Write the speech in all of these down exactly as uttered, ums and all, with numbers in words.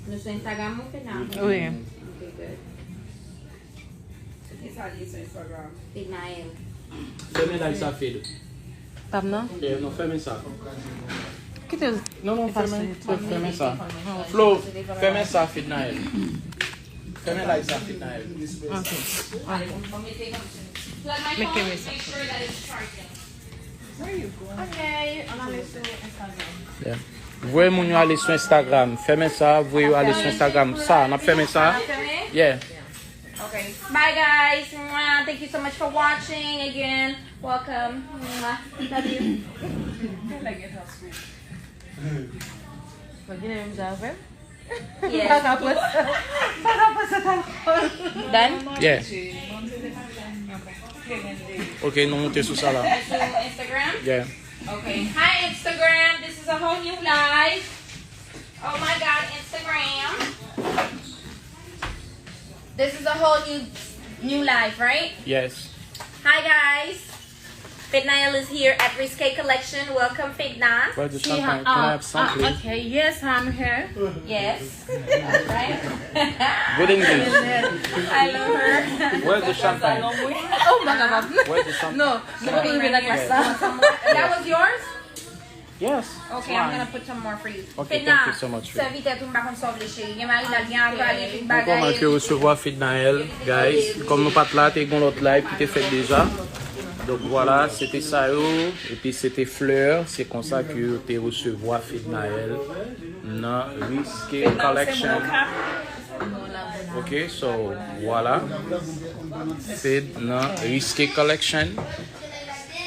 Nou sou Instagram ou Fedna? Wi. Ok, good. Ki sa li sou Instagram? Fednaelle. Fèmen live sa, Fed. Pam nan? Eh, non, fèmen sa. Kite. Non, non, fèmen, fèmen sa. Flo, fèmen sa, Fednaelle. Fèmen live sa, Fednaelle. Ok. Mete sa. Ok, ann ale sou Instagram. Yeah. Voye moun yo ale sou Instagram. Fèmen sa, voye yo ale sou Instagram. Sa, n ap fèmen sa. Yeah. Okay. Bye, guys. Mwah. Thank you so much for watching again. Welcome. Mwah. Love you. Mwen gen menm jan avè m. Yeah. Pa ka pran sa. Pa ka pran sa alkòl. Done? Yeah. Ok, nou moute sou sa la. Sou Instagram? Yeah. Okay. Hi, Instagram. This is a whole new life. Oh my God, Instagram. This is a whole new new life, right? Yes. Hi guys. Fednaelle is here at Risque Collection. Welcome, Fedna. Where's the champagne? Can I have some, please? Okay, yes, I'm here. Yes. Right? Good English. I love her. Where's the champagne? Oh my God. Where's the champagne? No, no, no, no, no. That was yours? Yes. Okay, I'm gonna put some more for you. Okay, thank you so much, Fedna. Sèvi tèt ou, m pa konn sa w vle, cheri. Gen marinad, gen akwa, gen tout bagay. Mwen kòman ke resevwa Fednaelle, guys. Kòm nou pa t la, te gen lòt live ki te fèt deja. Donk, vwala, se te sa yo. Epi se te flè. Se konsa ke yo te resevwa Fednaelle nan Risque Collection. Ok, so, vwala. Fed nan Risque Collection.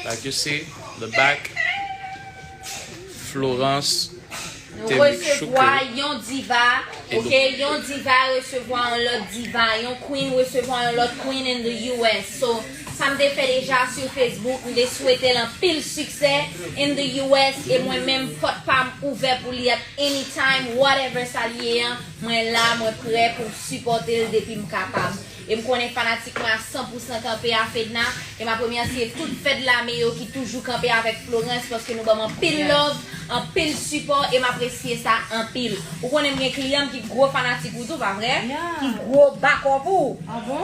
Like you see, the back. Florence. Nou resevwa yon diva, ok, yon diva resevwa yon lòt diva, yon queen resevwa yon lòt queen in the U S. So, sa m te fè deja sou Facebook, m te swete l anpil siksè in the U S, e mwen menm, pòt pa m ouvè pou li at any time, whatever sa l ye an, mwen la, mwen prè pou m sipòte l depi m kapab. E m konnen fanatik mwen a san pou san kanpe a Fedna. E m ap remèsye tout Fed Lame yo ki toujou kanpe avèk Florence, paske nou ban m anpil love, anpil sipò, e m apresye sa anpil. Ou konnen m gen kliyan m ki gwo fanatik ou tou, pa vre? Ki gwo bakòp ou,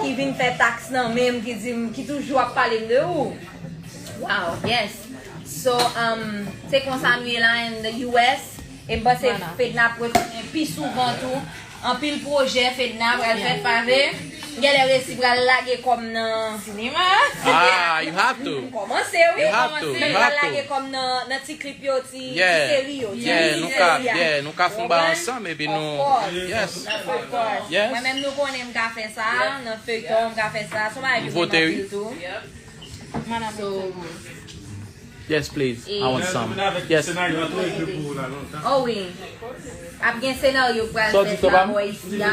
ki vin fè taks nan men m, ki di m, ki toujou ap pale m de ou. Wow, yes. So, um, se konsa nou ye la in the U S. E m panse Fedna ap retounen pi souvan tou. Anpil pwojè Fedna pral fèt, pa vre? Genlè resi pral lage kò m nan sinema. Ah, you have to. M kòmanse, wi. You have to. Mwen pral lage kò m nan, nan ti klip yo, ti, ti seri yo, ti mini seri a. Yeah, nou ka fè yon bagay ansanm, epi nou. Of course. Yes. Of course. Yes. Mwen menm nou konnen m ka fè sa, nan feyton m ka fè sa. Se yon bagay ki vle m anpil tou. Madam. So, yes, please. I want some. Yes. Oh wi. Ap gen senaryo k pral fèt la bò isi a.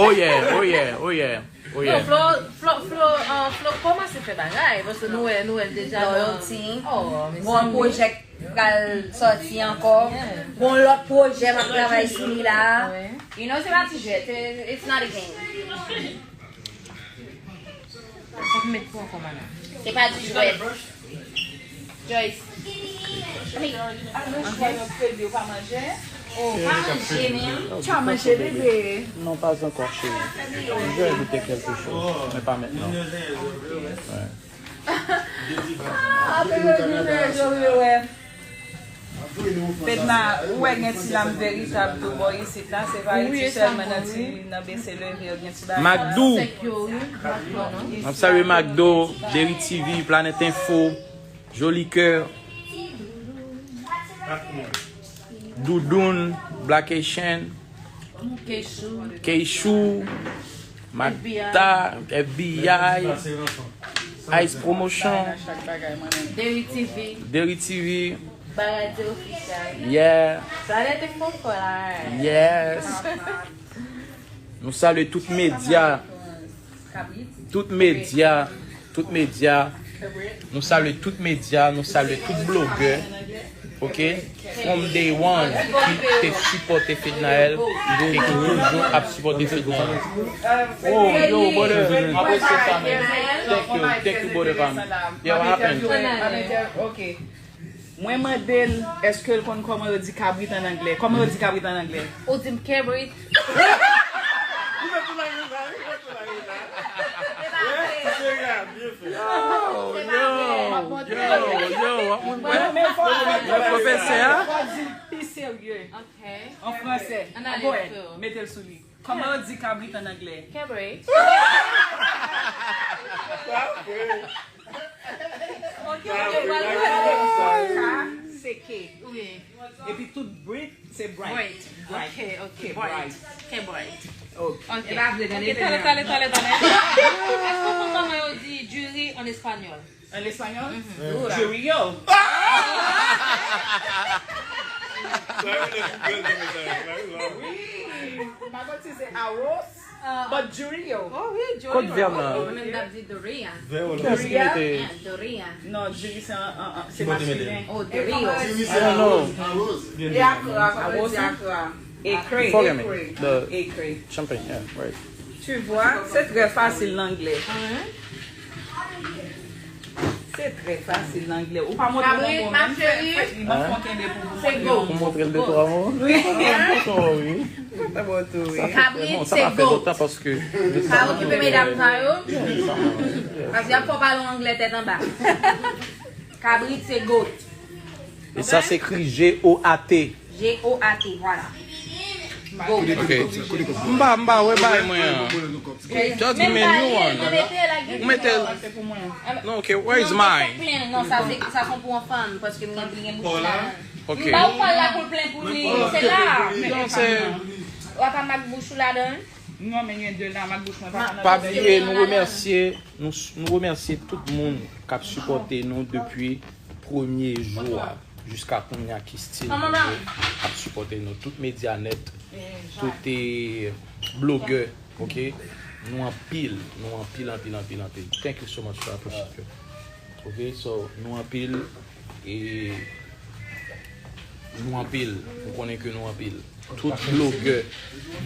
Oh yeah, oh yeah, oh yeah, oh yeah. Flo, Flo, Flo, uh, Flo kòmanse fè bagay, paske nou wè, nou wè l deja nan Loyalty. Oh, gon pwojè k pral sòti ankò. Gon lòt pwojè m ap travay sou li la. You know, se pa ti jwèt, it's not a game. Fòk m met pou ankò, madam. Se pa di jwèt. Joyce. Anmwey. Ou pa manje menm? Tu as mangé, bébé? Non, pas encore, chérie. Je vais goûter quelque chose, mais pas maintenant. Ouais. Ah, bébé, bébé, je veux, ouais. Fedna, ou wè gen ti lam veritab tou bò isit la, se pa iti sèlman nan ti, nan bese leve yo gen ti bagay. Macdou. M ap salye Macdo, Deri T V, Planet Info, Joli Kè, Doudoun, Black Haitian, Keishou. Keishou, Magda, F B I, Ice Promotion, Deri T V, Deri T V, Baradi Official. Yeah. Planète Info la. Yes. Nou salye tout medya. Tout medya. Tout medya. Nou salye tout medya, nou salye tout blogè. Ok? From day one, ki te sipòte Fednaelle, e ki toujou ap sipòte Fednaelle. Oh, yo, brother, m apresye sa, man. Thank you, thank you, brother, fam. Yeah, what happened? Ok. Mwen mande l, èske l konn kòman yo di kabrit an anglè? Kòman yo di kabrit an anglè? Ou di m kabrit. Yo, yo, yo, w ap montre. Pwofesè a. Fò di l pi serye. An fransè. Go ahead. Mete l sou li. Kòman yo di kabrit an anglè? Kabrit. Ok, ok, sa se K. Wi. Epi tout brit se bright. Bright. Ok, ok. Bright. Kabrit. Ok. Ok. Tale, tale, tale, tale. Èske w konn kòman yo di diri an espanyòl? An espanyòl? Chorizo. Wi. M pa konn si se arroz, but chorizo. Oh wi, Kot vèb lan? Mwen menm t ap di doria. Kiyès ki mete? Doria. Non, diri se an- an- an- se maskilen. Oh, doria. I don't know. E akra, kòman yo di akra? Ekre. Forgive me. The Ekre. Champagne, yeah, right. Tu vois, c'est très facile l'anglais. C'est très facile l'anglais. Ou pa montre Kabrit, yon bon ma menm chérie. Li ban fon kenbe pou Se go. Pou montre l de twa mo. Wi. Oh, wi. Sa bon tou, wi. Kabrit Bon, se sa pa fè goat. Lontan paske. Pa okipe medam sa yo. Paske y ap fè w pale anglè tèt anba. Kabrit se goat. E sa se ekri G O A T. G O A T, vwala. Goat. Ok. M pa, m pa wè bagay mwen an. Just give me a new one. Ou mete l. Non, ok, where is mine? Non, sa se sa se pou yon fanm paske m gen bouch la. Ok. M ba ou pal la pou l plen pou li. Se la. Non, se. W ap pa mak bouch ou ladan l. Non, men gen de la, mak bouch mwen pa. Pa bliye, nou remèsye, nou, nou remèsye tout moun k ap sipòte nou depi premye jou a jiska kounye a ki still toujou ap sipòte nou. Tout medya nèt, tout e blogè, ok? Nou anpil, nou anpil, anpil, anpil, anpil. Thank you so much, I appreciate you. Ok, so, nou anpil, e nou anpil, nou konnen ke nou anpil. Tout blogè,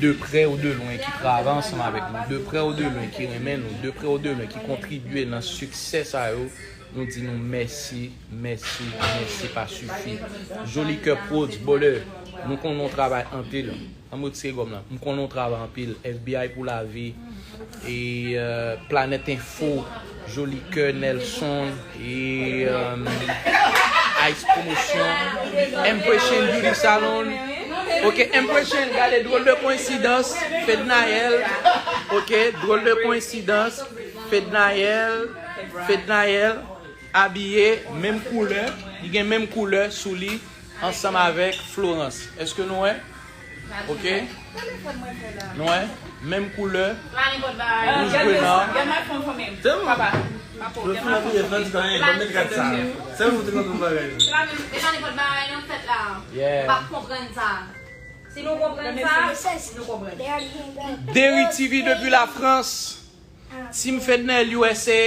de prè ou de lwen, ki travay ansanm avèk nou, de prè ou de lwen, ki renmen nou, de prè ou de lwen, ki kontribye nan siksè sa yo, nou di nou mèsi, mèsi, mèsi pa sifi. Joli Kè Prodz, Bòlè, nou konnen w travay anpil. Ann retire gòm lan. M konnen w travay anpil. F B I pou lavi. E euh, Planet Info, Joli Kè, Nelson, e euh, Ice Promotion, Impression Beauty Salon. Ok, Impression, gade, drôle de coïncidence, Fednaelle. Ok, drôle de coïncidence, Fednaelle, Fednaelle, abiye, menm koulè, li gen menm koulè sou li, ansanm avèk Florence. Èske nou wè? Ok. Nou wè? Menm koulè. Wouj grenad. Se bon. Yo fin apiye, fè ti tan, pa met kat sa. Se ou te konprann bagay yo. Se pa nenpòt bagay nan fèt la. Yeah. Pa konprann sa. Si nou konprann sa, nou konprann. Deri T V depi Lafrans. Team Fednaelle U S A,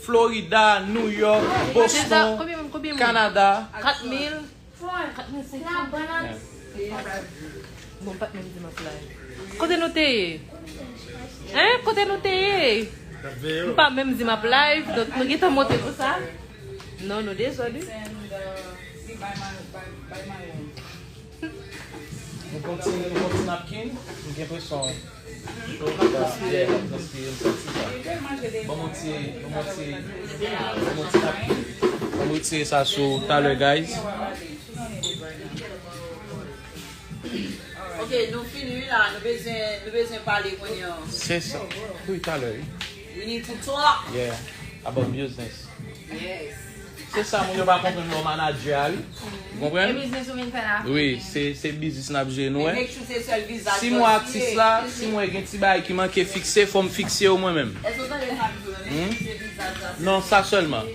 Florida, New York, Boston, Canada. Kat mil. Kat mil senk san. Bon, m pa t menm di m ap live. Kote nou te ye? Hein? Kote nou te ye? M pa menm di m ap live, donk nou gentan monte pou sa. Non, nou dezòd, wi. Nou konn ti, nou konn ti napkin, m gen presyon. Yo, m ap gaspiye, m ap gaspiye, m santi sa. Ban m yon ti, ban m yon ti, ban m yon ti napkin. Ban m retire sa sou talè, guys. Ok, nou fini wi la, nou bezwen, nou bezwen pale kounye a. Se sa. Wi, talè, wi. We need to talk. Yeah, about business. Yes. Se sa moun yo pa konprann lè w manadjè a, wi. Ou konprann? E biznis ou vin fè la? Wi, se se biznis n ap jere nou, Men wè. Make sure se sèl vizaj Si lan mwen ki atis ye. la, si mwen gen ti bagay ki manke fikse, fò m fikse yo mwen menm. Èske w tande sa m di w la? Hmm? Make sure se vizaj la ki ye. Non, sa sèlman.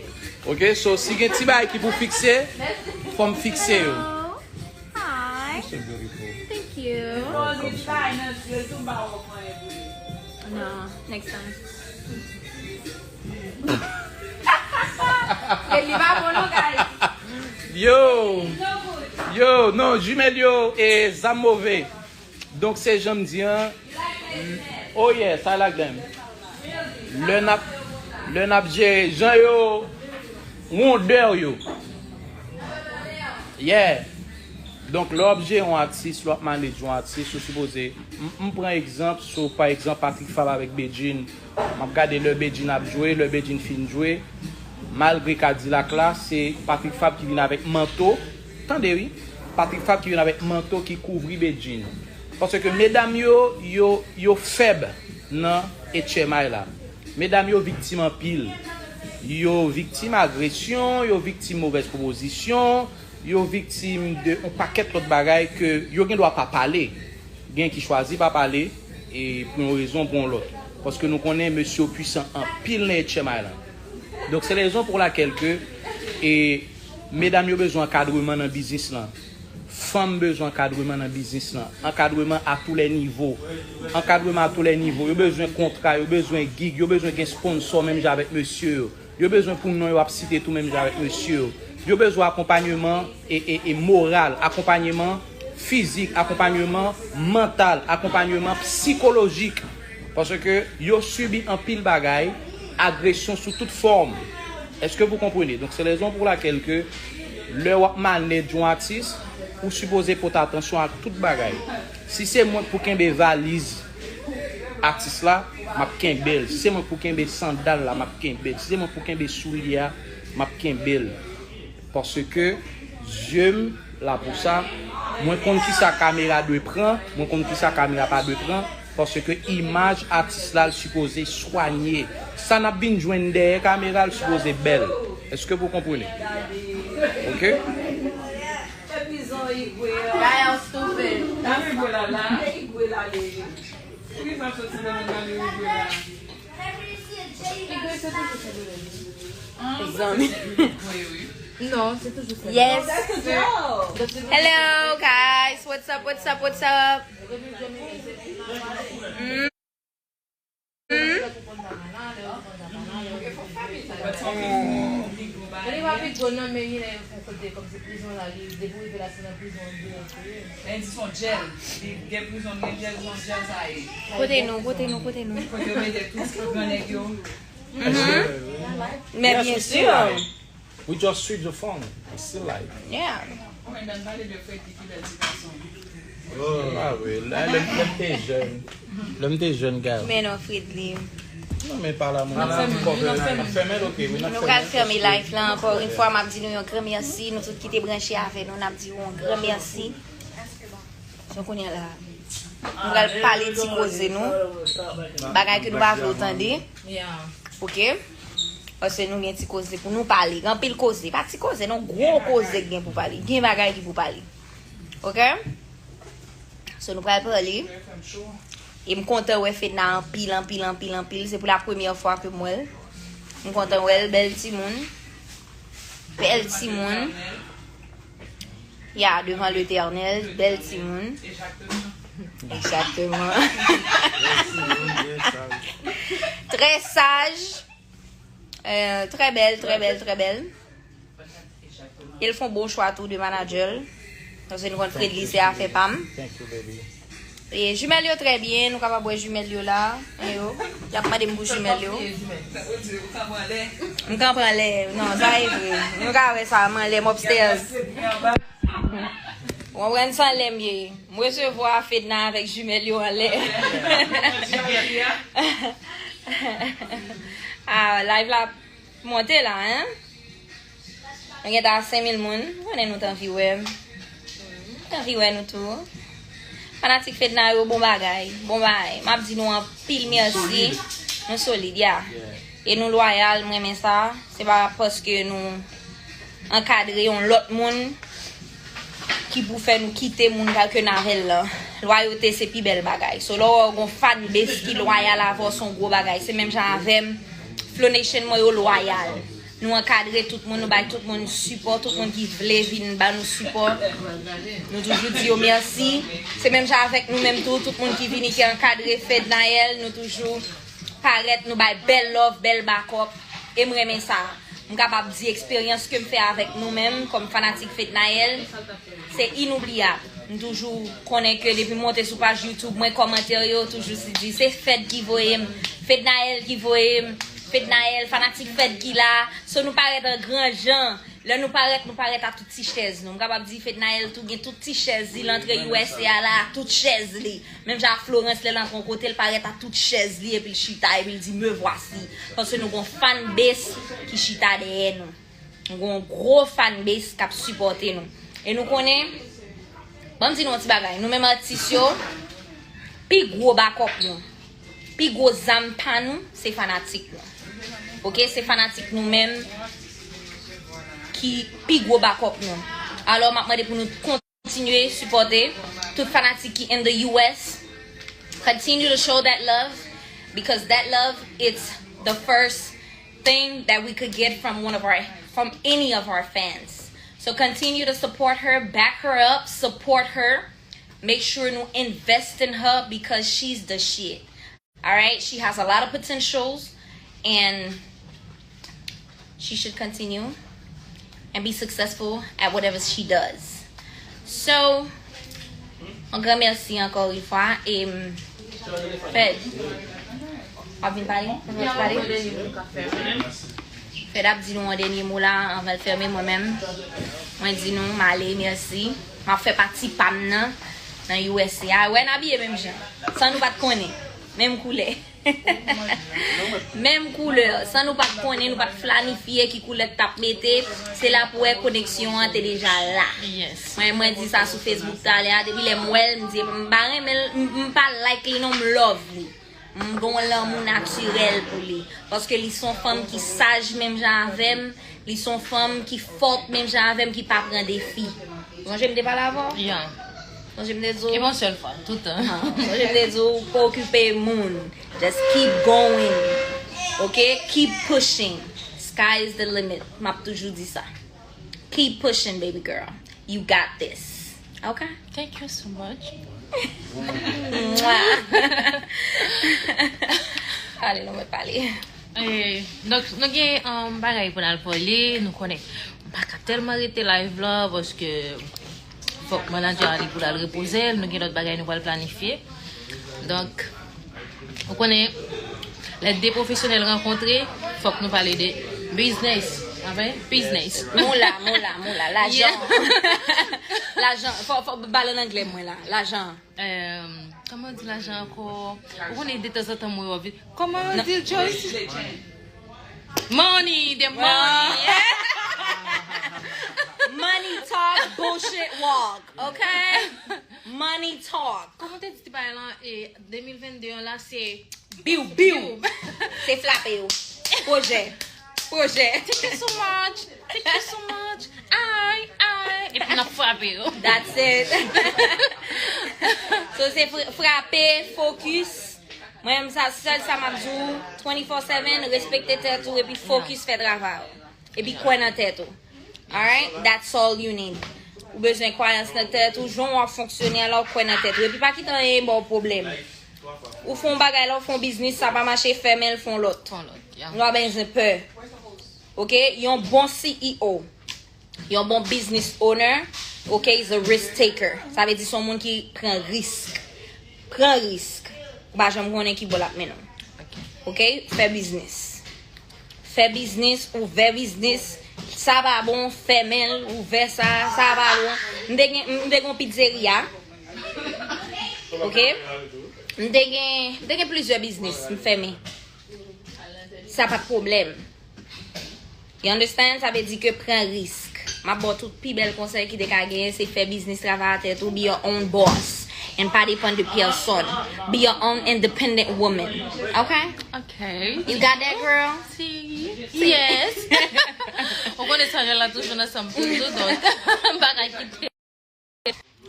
Ok, so si gen ti bagay ki pou fikse, fò m fikse yo. Hi. So beautiful. Thank you. Bon, gen ti bagay nan je l tou m pa wè w pran lè pou li. No, next time. E li pa bon non, guys. Yo! Yo, non, jimèl yo e zam move. Donk se jan m di an. Oh yes, I like them. Lè n ap, lè n ap jere jan yo, wondè yo. Yeah. Donk, lè w ap jere yon atis, lè w ap manage yon atis, ou sipoze, m, m pran egzanp sou, pa egzanp, Patrick Fabre avèk Bedjine. M ap gade lè Bedjine ap jwe, lè Bedjine fin jwe. Malgre Kadilak la, se Patrick Fabre ki vin avèk manto. Tande wi, Patrick Fabre ki vin avèk manto ki kouvri Bedjine. Paske medam yo, yo, yo fèb nan H M I la. Medam yo viktim anpil. Yo viktim agresyon, yo viktim movèz pwopozisyon, yo viktim de yon pakèt lòt bagay ke yo gen dwa pa pale. Gen ki chwazi pa pale, e pou yon rezon, pou yon lòt. Paske nou konnen mesye yo pwisan anpil nan H M I la. Donk, se rezon pou lakèl ke, e, medam yo bezwen ankadreman nan biznis lan. Fanm bezwen ankadreman nan biznis lan. Ankadreman à tous les niveaux. Ankadreman à tous les niveaux. Yo bezwen kontra, yo bezwen gig, yo bezwen gen sponsò menm jan avèk mesye yo. Yo bezwen pou non yo ap site tou menm jan avèk mesye yo. Yo bezwen akonpanyeman e, e, e moral, akonpanyeman fizik, akonpanyeman mantal, akonpanyeman sikolojik. Paske yo sibi anpil bagay, agresyon sou tout fòm. Èske vous comprenez? Donk, se rezon pou lakèl ke lè w ap manage yon atis, ou sipoze pote atansyon a tout bagay. Si se mwen k pou kenbe valiz atis la, m ap kenbe l. Si se mwen k pou kenbe sandal la, m ap kenbe l. Si se mwen k pou kenbe soulye a, m ap kenbe l. Paske zye m la pou sa. Mwen konn kisa kamera dwe pran, mwen konn kisa kamera pa dwe pran, paske imaj atis la, l sipoze swanye. Sa n ap vin jwenn dèyè kamera, l sipoze bèl. Èske vous comprenez? Ok? Y'all stupid. Zanmi. Yes. Hello, guys. What's up? What's up? What's up? Mm. Mm. Kote nou, kote nou, kote nou. Men byen si. We just switch the phone. It's still live. Yeah. Ah wi, lè m te jèn. Lè m te jèn, gars. Men non, Fredly. Non, men pa la, mwen. N ap fèmen l, ok, wi, n ap fèmen l. Nou pral fèmen live la ankò yon fwa, m ap di nou yon gran mèsi. Nou tout ki te branche avè nou, n ap di w yon gran mèsi. So, kounye a la, nou pral pale ti koze nou. Bagay ke nou pa vle w tande. Ok? Paske nou gen ti koze pou nou pale. Gen anpil koze. Pa ti koze, non, gwo koze k gen pou pale. Gen bagay ki pou pale. Ok? So, nou pral pale. E m kontan wè Fedna anpil, anpil, anpil, anpil. Se pou la premyè fwa ke m wè l. M kontan wè l, bèl timoun. Bèl timoun. Ya, devan Letènèl, bèl timoun. Egzakteman. Trè saj. Euh, trè bèl, trè bèl, trè bèl. E l fè yon bon chwa tou de manadjè l. Paske nou konn Fredly se afè pa m. E jimèl yo trè byen, nou kapab wè jimèl yo la. E yo, y ap mande m pou jimèl yo. M kanpe anlè. Non, sa e vre. Nou ka wè sa, m anlè, m upstairs. Ou konprann sa, anlè m ye. M resevwa Fedna avèk jimèl yo anlè. Ah, live la ap monte la, hein? Nou gentan a senk mil moun. M konnen nou t anvi wè m. M t anvi wè nou tou. Fanatik Fedna yo, bon bagay. Bon bagay. M ap di nou anpil mèsi. Nou solid, ya. E nou lwayal, m renmen sa. Se pa paske nou ankadre yon lòt moun ki pou fè nou kite moun ke n avè l lan. Lwayote se pi bèl bagay. So, lè w wè w gen yon fanbase ki lwayal avè w, se yon gwo bagay. Se menm jan avè m. Flow Nation mwen yo lwayal. Nou ankadre tout moun, nou bay tout moun sipò, tout moun ki vle vin ba nou sipò. Nou toujou di yo mèsi. Se menm jan avèk nou menm tou, tout moun ki vini, ki ankadre Fednaelle, nou toujou parèt, nou bay bèl love, bèl backup. E m renmen sa. M kapab di eksperyans ke m fè avèk nou menm, kòm fanatik Fednaelle, se inoubliyab. M toujou konnen ke depi m monte sou paj YouTube mwen, kòmantè yo toujou di se Fed ki voye m, Fednaelle ki voye m, Fednaelle, fanatik Fed ki la. So nou parèt an gran jan. Lè nou parèt, nou parèt a tout ti chèz nou. M kapab di Fednaelle tou gen tout ti chèz li, l antre U S A a la, tout chèz li. Menm jan ak Florence, lè l antre yon kote, l parèt a tout chèz li, epi l chita, epi l di, "Me voici." Paske nou gon fan base ki chita dèyè nou. Nou gon gwo fan base k ap sipòte nou. E nou konnen, ban m di nou yon ti bagay, nou menm atis yo, pi gwo bakòp nou, pi gwo zam pa nou, se fanatik nou. Oke, se fanatik nou menm ki pi gwo bakòp nou. Alò, m ap mande pou nou kontinye sipòte tout fanatik ki in the U S. Continue to show that love, because that love, it's the first thing that we could get from one of our, from any of our fans. So continue to support her, back her up, support her. Make sure to invest in her because she's the shit. All right, she has a lot of potentials, and she should continue and be successful at whatever she does. So, yon gran mèsi ankò yon fwa. E, Fed, w ap vin pale? Fed ap di nou yon dènye mo la, anvan l fèmen, mwen menm. Mwen di nou, m ale, mèsi. M ap fè pati pa m nan, nan U S A. Wè, n abiye menm jan. San nou pa t konnen. Menm koulè. Menm koulè. San nou pa t konnen, nou pa t planifye ki koulè k t ap mete. Se la pou wè koneksyon an te deja la. Mwen, mwen di sa sou Facebook talè a. Depi lè m wè l, m di, m pa renmen l, m, m pa like li non, m love li. M gon lanmou natirèl pou li. Paske li se yon fanm ki saj menm jan avè m. Li se yon fanm ki fòt menm jan avè m, ki pa pran defi. Sonje m te pale avè w? Sonje m te di w? E yon sèl fwa, tout tan. Ah, sonje m te di w, pa okipe moun. Just keep going. Ok? Keep pushing. Sky is the limit. M ap toujou di sa. Keep pushing, baby girl. You got this. Ok? Thank you so much. Mwah. Ale, nou mèt pale. Eh, donk, nou gen, um, bagay pou n al vole, nou konnen. M pa ka tèlman rete live la, paske fòk manager a li pou l al repoze l, nou gen lòt bagay nou pral planifye. Donk, ou konnen, lè de pwofesyonèl rankontre, fòk nou pale de biznis. Amen? Biznis. Moula, moula, moula, lajan. Lajan, fò, fò, ba l an anglè mwen la, lajan. Ehm, kòman di lajan ankò? Ou konnen detanzantan mwen wè vit. Kòman di l, Joyce? Money, the money. Money talk, bullshit walk, ok? Money talk. Kòman te di ti bagay lan, e, de mil vennde an la, se biw, biw. Se frape yo. Pwojè. Pwojè. Thank you so much. Thank you so much. Ay, ay. Epi n ap frape yo. That's it. So, se fr-, frape, focus. Mwen, sa, sèl sa m ap di w, twenty-four seven, respekte tèt ou epi focus, fè travay ou. Epi kwè nan tèt ou. Alright? That's all you need. Ou bezwen kwayans nan tèt ou, jan w ap fonksyone a la, ou kwè nan tèt ou. Epi pa kite anyen ba w pwoblèm. Ou fè yon bagay la, ou fè yon biznis, sa pa mache, fèmen l, fè yon lòt. Fè yon lòt, yeah. Nou pa bezwen pè. Ok? Yon bon C E O, yon bon business owner, ok, is a risk taker. Sa vle di se yon moun ki pran risk. Pran risk. Ou pa janm konnen ki bò l ap mennen w. Ok? Fè biznis. Fè biznis, ouvè biznis. Sa pa bon, fèmen l, ouvè sa, sa pa bon. M te gen, m te gen yon pizzeria. Ok? M te gen, m te gen plizyè biznis, m fèmen. Sa pa t pwoblèm. You understand? Sa vle di ke pran risk. M ap ba w tout pi bèl konsèy ki te ka genyen, se fè biznis, travay a tèt ou, be your own boss. And pa depann de pèsonn. Be your own independent woman. Ok? Ok. You got that, girl? Si. Yes. Ou konnen sa, jan la toujou nan sanm toujou, donk, m pa ka kite.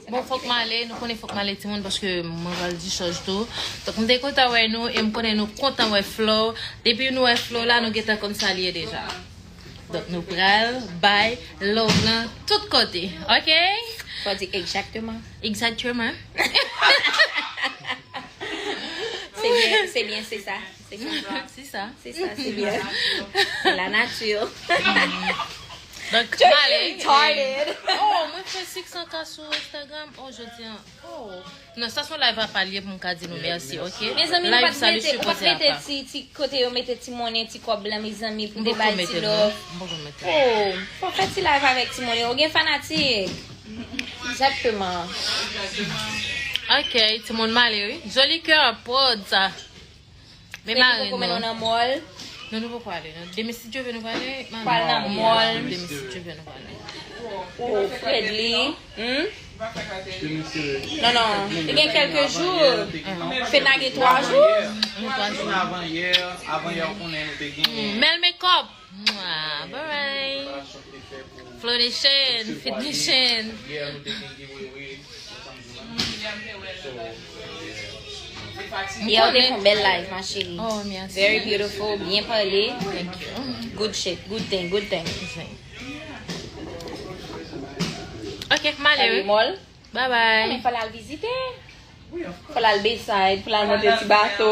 Bon, fòk m ale, nou konnen fòk m ale, timoun, paske mwen pral discharge tou. Donk, m te kontan wè nou, e m konnen nou kontan wè Flow. Depi nou wè Flow la, nou gentan konn sa l ye deja. Donk, nou pral bay love lan tout kote, ok? Fò di exactement. Exactement. C'est bien, c'est bien, c'est ça. C'est ça. C'est ça. C'est ça, c'est bien. C'est la nature. Donk, Joyce, male, retarded. Oh, mwen fè six cent K sou Instagram. Oh, jodi an. Oh. Non, sa se yon live apa l ye pou m ka di nou mèsi, ok? Mezanmi, nou pa t mete, ou pa t mete ti, ti kote yo mete ti monnen, ti kòb la, mezanmi, pou te bay ti love. M poko mete. Oh, fò fè ti live avèk ti monnen. Ou gen fanatik. Egzakteman. Ok, timoun male, wi. Joli kè, pwòd sa. Men mare nou. Nan mòl. Non, nou poko ale, non. Demen, si Dye vle, nou prale. Pral nan mòl. Demen, si Dye vle, nou prale. Oh, Fredly. Hmm? Non, non. Li gen kèlke jou. Fena gen twa jou. Gen twa jou. Avan yè, avan yè, ou konnen nou te gen. Mel Makeup. Mwa, bye bye. Flow Nation, Fit Nation. Yè ou te fè yon bèl live, ma chérie. Oh, merci. Very beautiful, byen pale. Thank you. Good shit, good thing, good thing. Ok, m ale, wi. Mòl. Bye bye. Men fò l al vizite. Fò l al Bayside, pou l al monte ti bato.